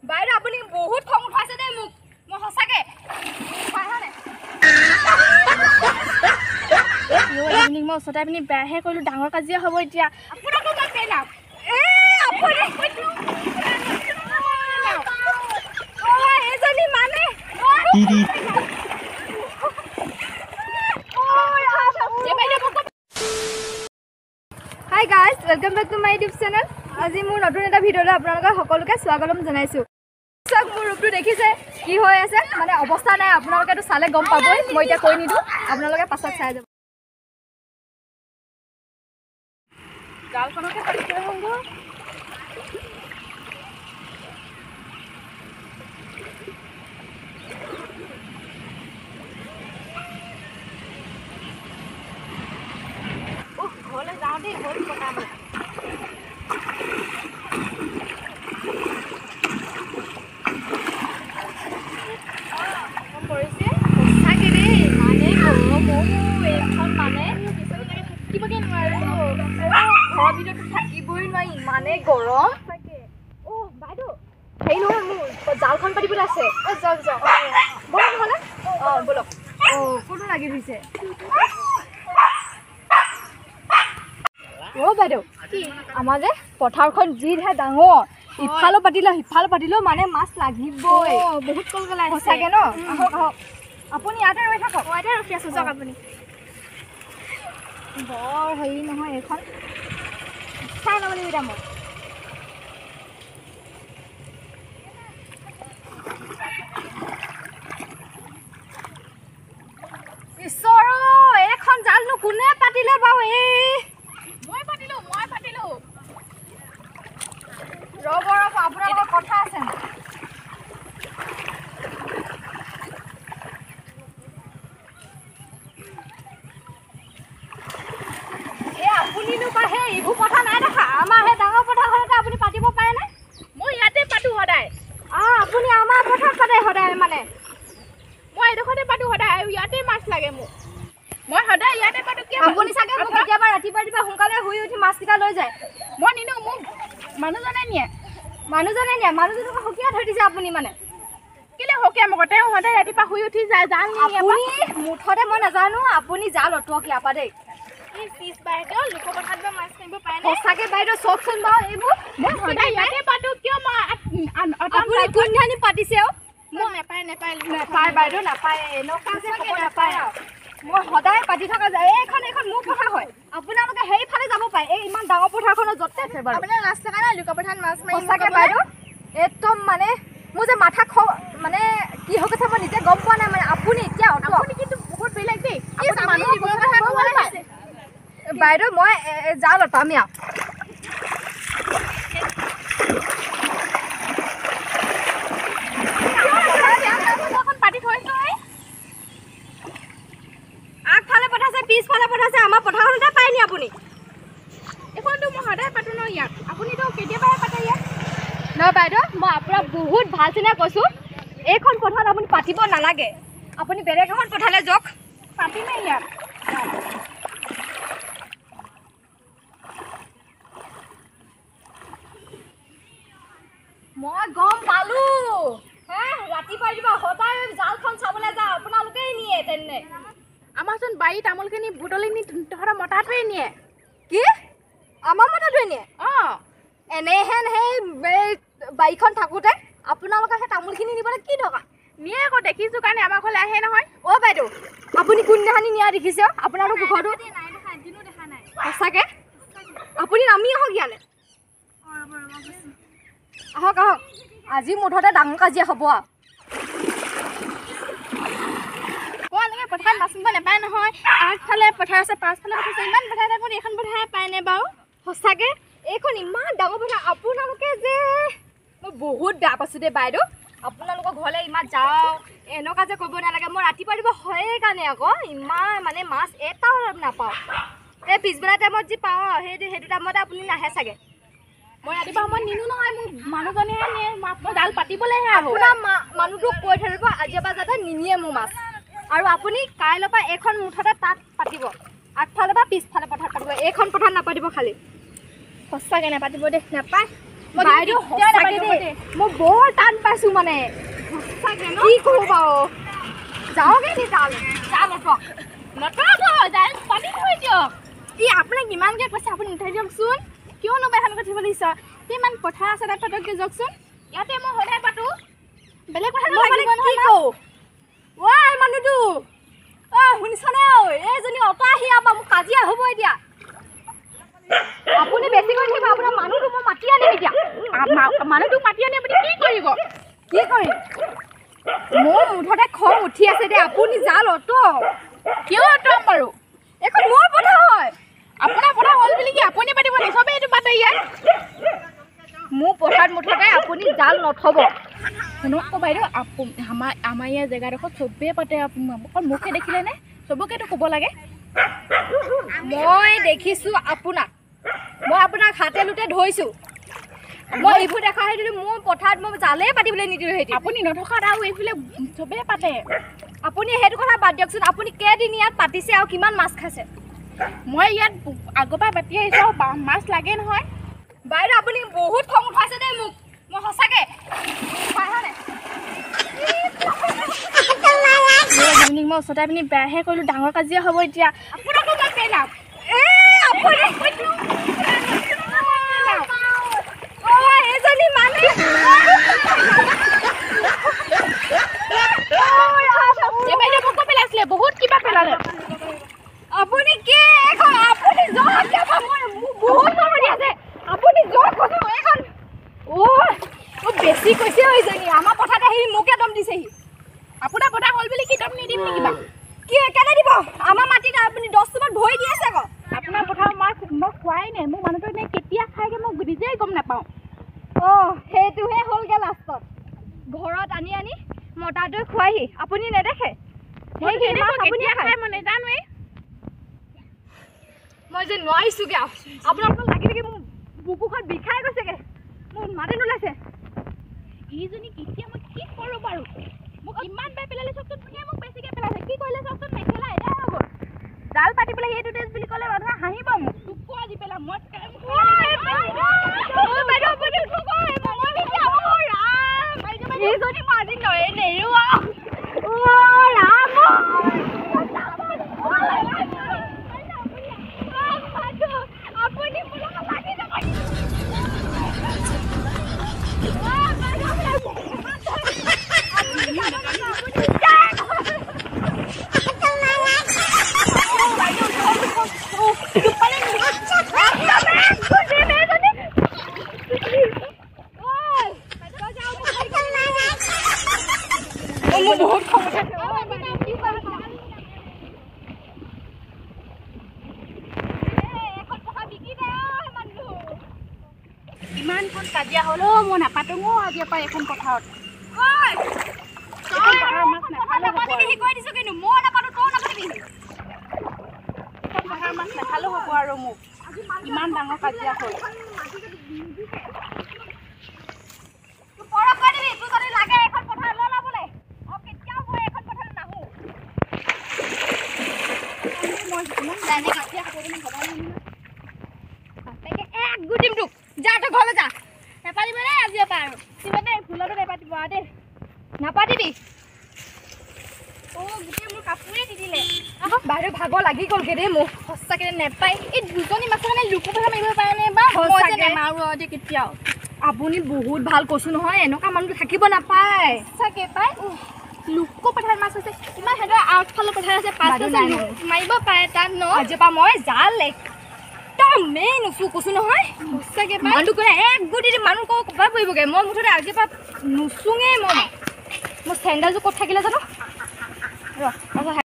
বাইদেউ আপুনি বহুত খং উঠাইছে দেই মোক। মই সঁচাকে মই ওচৰতে আপুনি বেয়াহে কৰিলোঁ, ডাঙৰ কাজিয়া হ'ব এতিয়া। আপোনাকো মই পেলাম। এইজনী মানে hi guys, welcome back to my YouTube channel. আজি মোৰ নতুন এটা ভিডিঅ'লৈ আপোনালোকক সকলোকে স্বাগতম জনাইছোঁ। চাওক মোৰ ৰূপটো দেখিছে কি হৈ আছে, মানে অৱস্থা নাই। আপোনালোকেতো চালে গম পাবই, মই এতিয়া কৈ নিদিওঁ, আপোনালোকে পাছত চাই যাব। জালখনকে পাতি থৈ আহোঁগৈ। ঘৰলৈ যাওঁ দেই, হ'ল পতাব। পৰিছে সঁচাকে দেই, ইমানেই গৰম এইখন, মানে থাকিবগৈ নোৱাৰোঁ। ঘৰৰ ভিতৰতো থাকিবই নোৱাৰি, ইমানেই গৰম। অ' বাইদেউ হেৰি নহয়, মোৰ জালখন পাতিবলৈ আছে। অ' যাওক যাওক, ব'লক নহ'লে। অঁ ব'লক। অঁ ক'তো লাগি ধৰিছে। অ' বাইদেউ, আমাৰ যে পথাৰখন যিহে ডাঙৰ, ইফালেও পাতিলেও সিফালেও পাতিলেও মানে মাছ লাগিবই। বহুত কলকলাই সঁচাকে ন। আহক আহক, আপুনি ইয়াতে ৰৈ থাকক। ইয়াতে ৰখি আছোঁ, যাওক আপুনি। বৰ হেৰি নহয় এইখন, চাই ল'ব লাগিব এতিয়া মই। ঈশ্বৰ, এইখন জালনো কোনে পাতিলে বাৰু? এই মই পাতিলোঁ, মই পাতিলোঁ। ৰ'ব ৰ'ব, আপোনাৰ লগত কথা আছে। এই আপুনিনো বা সেই এইবোৰ পথাৰ নাই দেখা, আমাৰ সেই ডাঙৰ পথাৰখনতে আপুনি পাতিব পাৰেনে? মই ইয়াতে পাতোঁ সদায়। আপুনি আমাৰ পথাৰত পাতে সদায়? মানে মই এইডোখৰতে পাতোঁ সদায়, আৰু ইয়াতে মাছ লাগে মোক। মই সদায় ইয়াতে পাতোঁ। কিয় আপুনি চাগে মোক কেতিয়াবা ৰাতিপুৱা ৰাতিপুৱা সোনকালে শুই উঠি মাছকেইটা লৈ যায়? মই নিনো, মোক মানুহজনে নিয়ে। মানুহজনে নিয়ে? মানুহজনক সকীয়া থৈ দিছে আপুনি মানে? কেলৈ সকীয়া মোক? তেওঁ সদায় ৰাতিপুৱা শুই উঠি যায় জাল নিনিয়ে। আপুনি মুঠতে মই নাজানো, আপুনি জাল অঁতোৱাক ইয়াৰ পৰা দেই। সঁচাকে বাইদেউ চাওকচোন বাৰু এইবোৰ। মই সদায় ইয়াতে পাতোঁ, কিয় মই আপুনি কোনধানি পাতিছে? মোক নাপায়, নাপায়, নাপায় বাইদেউ, নাপায়। এনেকুৱা যে হ'ব নাপায় আৰু। মই সদায় পাতি থকা যায়। এইখন এইখন মোৰ পথাৰ হয়, আপোনালোকে সেইফালে যাব পাৰে। এই ইমান ডাঙৰ পথাৰখনত য'তে আছে বাৰু। আপোনাৰ লাজ থকা নাই লোকৰ পথাৰত মাছ মাৰি? সঁচাকে বাইদেউ, একদম মানে মোৰ যে মাথা খ মানে কি হৈ গৈছে মই নিজে গম পোৱা নাই। মানে আপুনি এতিয়া আপুনি কিন্তু বহুত বেলেগ দেই। বাইদেউ মই যাওঁ পামি আৰু। পাতি থৈছোঁ, আগফালে পঠাইছে, পিছফালে পঠাইছে, আমাৰ পথাৰখনতে পায় নি আপুনি? এইখনতো মই সদায় পাতোঁ ন ইয়াত, আপুনিতো কেতিয়াবাহে পাতে ইয়াত। নহয় বাইদেউ, মই আপোনাক বহুত ভাল চিনাই কৈছোঁ, এইখন পথাৰত আপুনি পাতিব নালাগে। আপুনি বেলেগ এখন পথাৰলৈ যাওক। পাতিমেই ইয়াত। মই গম পালোঁ হে, ৰাতিপুৱা ৰাতিপুৱা সদায় জালখন চাবলৈ যাওঁ, আপোনালোকেই নিয়ে তেনে। আমাৰচোন বাৰী তামোলখিনি বুটলি নি তহঁতৰ মতাটোৱে নিয়ে। কি আমাৰ মতাটোৱে নিয়ে? অঁ। এনেহেন সেই বাৰীখন থাকোঁতে আপোনালোকে সেই তামোলখিনি নিবলৈ কি দৰকাৰ? নিয়ে আকৌ, দেখিছোঁ কাৰণে আমাৰ ঘৰলৈ আহে নহয়। অ' বাইদেউ, আপুনি কোনদিনাখনি নিয়া দেখিছে? আপোনালোক ঘৰটো সঁচাকে আপুনি নামি আহক ইয়ালৈ। আহক আহক, আজি মুঠতে ডাঙৰ কাজিয়া হ'ব আৰু। এনেকৈ পথাৰত মাছ মাৰিব নাপায় নহয়। আগফালে পথাৰ আছে, পাছফালে পথাৰ আছে, ইমান পথাৰ থাকোঁতে এইখন পথাৰ পায়নে বাৰু? সঁচাকে এইখন ইমান ডাঙৰ পথাৰ, আপোনালোকে যে মই বহুত বেয়া পাইছোঁ দেই বাইদেউ। আপোনালোকৰ ঘৰলৈ ইমান যাওঁ, এনেকুৱা যে ক'ব নালাগে। মই ৰাতিপুৱা ৰাতিপুৱা হয়েই কাৰণে আকৌ ইমান মানে মাছ এটাও নাপাওঁ। এই পিছবেলা টাইমত যি পাওঁ আৰু সেইটো টাইমতে আপুনি নাহে চাগে। মই ৰাতিপুৱা সময়ত নিনো নহয়, মোক মানুহজনেহে নিয়ে। মই জাল পাতিবলৈহে আহোঁ। আপোনাৰ মানুহটোক কৈ থৈ দিব আজিৰ পৰা যাতে নিনিয়ে মোৰ মাছ। আৰু আপুনি কাইলৈৰ পৰা এইখন মুঠতে তাত পাতিব, আগফালৰ পৰা পিছফালে পথাৰত পাতিব, এইখন পথাৰত নাপাতিব খালি। সঁচাকৈ নাপাতিব দেই, নাপায়। বাইদেউ মই বৰ টান পাইছোঁ মানে। কি কৰোঁ বাৰু, যাওঁগৈ নি তালৈ? পাতি থৈ দিয়ক। ই আপোনাক ইমানকৈ কৈছে, আপুনি উঠাই দিয়কচোন। কিয়নো বা এখন উঠিব লাগিছ? ইমান পথাৰ আছে, তাত পাতকগৈ যাওকচোন। ইয়াতে মই সদায় পাতোঁ, বেলেগ কথা ঐ মানুহটো ঐ শুনিছনে? ঐ এইজনী অত আহি আকৌ মোক কাজিয়া হ'ব এতিয়া। আপুনি বেছি কৰি থাকিব, আপোনাৰ মানুহটো মই মাতি আনিম এতিয়া। মানুহটোক মাতি আনি আপুনি কি কৰিব? কি কৰিম? মোৰ মুঠতে খং উঠি আছে দেই। আপুনি জাল অত কিয় অঁতৰাম বাৰু? এইখন মোৰ পথাৰ হয়। আপোনাৰ পথাৰ হ'ল বুলি কি আপুনি পাতিব নি? চবেই এইটো পাতে ইয়াত। মোৰ পথাৰত মুঠতে আপুনি জাল নথ'ব। শুনক আকৌ বাইদেউ, আমাৰ ইয়াৰ জেগাডোখৰত চবেই পাতে, অকল মোকহে দেখিলেনে? চবকেতো ক'ব লাগে। মই দেখিছোঁ আপোনাক, মই আপোনাক হাতে লোতে ধৰিছোঁ। মই এইবোৰ দেখা সেইটো মোৰ পথাৰত মই জালেই পাতিবলৈ নিদিওঁ। সেইটো আপুনি নথকাত আৰু এইফালে চবেই পাতে। আপুনি সেইটো কথা বাদ দিয়কচোন, আপুনি কেইদিন ইয়াত পাতিছে আৰু কিমান মাছ খাইছে? মই ইয়াত আগৰ পৰা পাতি আহিছোঁ আৰু মাছ লাগে নহয়। বাইদেউ আপুনি বহুত খং উঠাইছে দেই মোক, মই সঁচাকৈ। মই ওচৰতে আপুনি বেয়াহে কৰিলোঁ, ডাঙৰ কাজিয়া হ'ব এতিয়া। আপোনাকো মই পেলাম। পেলাইছিলে বহুত কিবা পেলালে। আপুনি কি এইখন? আপুনি বহুত খং উঠি আছে। আপুনি য'ত কৈছোঁ এইখন। অ' বেছি কৈছে এইজনী, আমাৰ পথাৰত আহি মোকে দম দিছেহি। আপোনাৰ পথাৰ হ'ল বুলি কি দম নিদিম নেকি বাৰু? কি কেনে দিব? আমাৰ মাটিত আপুনি 10 চুপাত ভৰি দি আছে আকৌ। আপোনাৰ পথাৰ মই খোৱাই নাই, মোৰ মানুহটোৱে কেতিয়া খাইগৈ মই নিজেই গম নাপাওঁ। অঁ সেইটোহে হ'লগৈ লাষ্টত, ঘৰত আনি আনি মতাটোৱে খোৱাইহি, আপুনি নেদেখে? মই নেজানোৱেই। মই যে নোৱাৰিছোগৈ আৰু আপোনালোকৰ লাগি থাকি মোৰ বুকুখন বিষাই গৈছেগৈ, মোৰ মাতে নোলাইছে। ইজনী কেতিয়া মই কি কৰোঁ বাৰু? মোক ইমান বেয়া পেলালে চাওকচোন, কোনে মোক বেছিকৈ পেলাইছে? কি কৰিলে চাওকচোন, মেখেলা এদাই হৈ গ'ল। জাল পাতি পেলাই এইটো ড্ৰেছ বুলি ক'লে মানুহে হাঁহিব মোক। তোকো আজি পেলাম মই। এইজনী মই আজি নেৰো আৰু। বহুত খং উঠিছে। ইমানখন কাজিয়া হ'লেও মই নাপাতোঁ আজিৰ পৰা এইখন পথাৰত। মাছ নাখালেও হ'ব আৰু মোক ইমান ডাঙৰ কাজিয়া হ'ল। যা তই ঘৰলৈ যা। নাপাতিব দেই আজিৰ পৰা আৰু দেই, ভুলতো নাপাতিব আৰু দেই, নাপাতিবি। অ' গোটেই মোৰ কাপোৰে দি দিলে। বাইদেউ ভাগৰ লাগি গ'লগৈ দেই মোৰ। সঁচাকৈ নেপায় এই দুজনী মাছৰ কাৰণে লোকৰ কথা মাৰিব পাৰে নে বাৰু? মই যে নেমাৰোঁ আৰু দেই কেতিয়াও। আপুনি বহুত ভাল কৈছোঁ নহয়, এনেকুৱা মানুহটো থাকিব নাপায়। সঁচাকৈ পায়। লোকৰ পথাৰত মাছ আছে, ইমান সিহঁতৰ আগফালৰ পথাৰ আছে, পাঁচটা মাৰিব পাৰে তাত ন। আজিৰ পৰা মই জাল একদমেই নুচো কৈছোঁ নহয়। সঁচাকৈ মানুহটো ক'লে এক গুটি মানুহ ক'ৰবাত পৰিবগৈ। মই মুঠতে আজিৰ পৰা নুচোঙেই মই। মোৰ চেণ্ডেলযোৰ ক'ত থাকিলে জানো? ৰ।